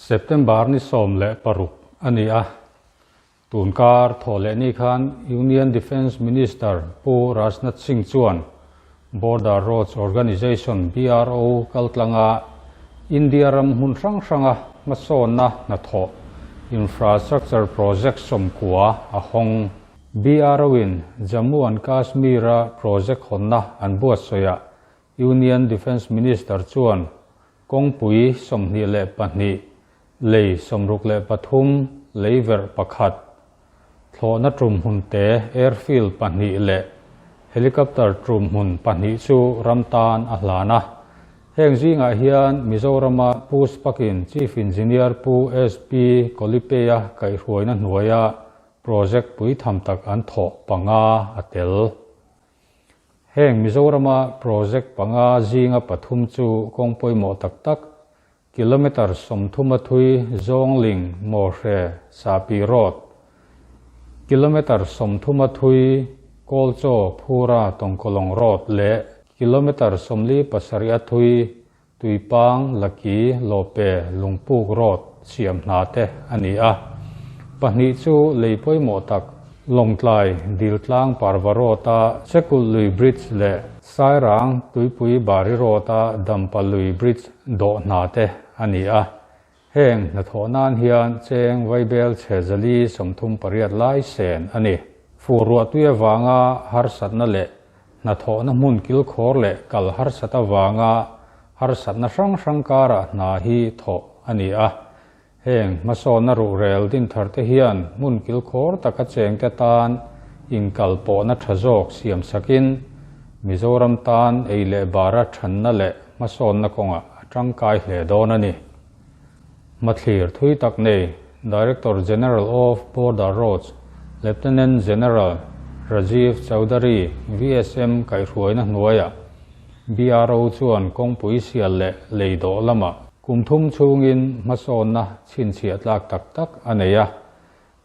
September ni 16 a ni a, tunkar Thawhlehni khan Union Defence Minister Pu Rajnath Singh chuan Border Roads Organisation, BRO, kaltlanga India ram hmun hrang hranga hmasawnna hnathawh, infrastructure project 90 a hawng. BRO-in Jammu and Kashmir-a project hawnna an buatsawiah Union Defence Minister chuan kawngpui 22, lei 63, lei verh pakhat, thlawhna tum hmun te, airfield pahnih leh helicopter tum hmun pahnih chu ram tan a hlan a. Heng zingah hian Mizorama Puspakin Chief Engineer Pu SP Kolipeia kaihhruaina hnuaia project puitham tak an thawh panga a tel. Heng Mizorama project panga zinga pathum chu kawng pawimawh tak tak, kilometre 30 a thui Zawngling, Mawhre, Sapi Road, kilometre 30 a thui Kawlchaw, Phura, Tawngkawlawng Road leh kilometre 47 a thui Tuipang, Laki, Lawpe, Lungpuk Road siam hna te a ni a. Pahnih chu lei pawimawh tak, Lawngtlai, Diltlang Parva Road-a Sekulh Lui Bridge leh Sairang, Tuipui Bari Road-a Dampa Lui Bridge dawh hna te a ni a. Heng hnathawh nan hian cheng vaibel chhe 438 lai sen a ni. Fur ruahtui avanga harsatna leh hnathawhna hmun kilkhawr leh kal harsat avanga harsatna hrang hrang karah hna hi thawh a ni a. Heng hmasawnna ruhrel dinthar te hian hmun kilkhawr taka chengte tan inkalpawhna tha zawk siam sakin Mizoram tan ei leh bara thanna leh hmasawnna kawngah a tangkai hle dawn a ni. Hmathlir thui tak nei Director General of Border Roads Lieutenant General Rajiv Chaudhary VSM kaihhruaina hnuaiah BRO chuan kawngpui sial leh lei dawh lamah kum thum chhungin hmasawnna chhinchhiah tlak tak tak a nei a.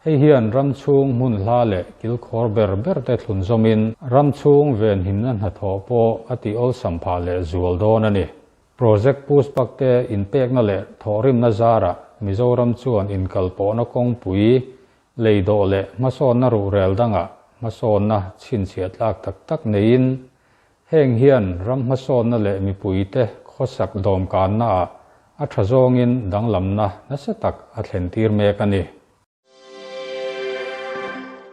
Hei hian ram chhung hmun hla leh kilkhawr ber ber te thlun zawmin ram chhung venhimna hnathawh pawh a tih awlsam phah leh zual dawn a ni. Project Pushpak te inpekna leh thawhrimna zarah Mizoram chuan inkalpawhna kawngpui, lei dawh leh hmasawnna ruhrel dangah hmasawnna chhinchhiah tlak tak tak neiin, heng hian ram hmasawnna leh mipuite khawsak dawmkannaah a tha zawngin danglamna nasa tak a thlentir mek a ni.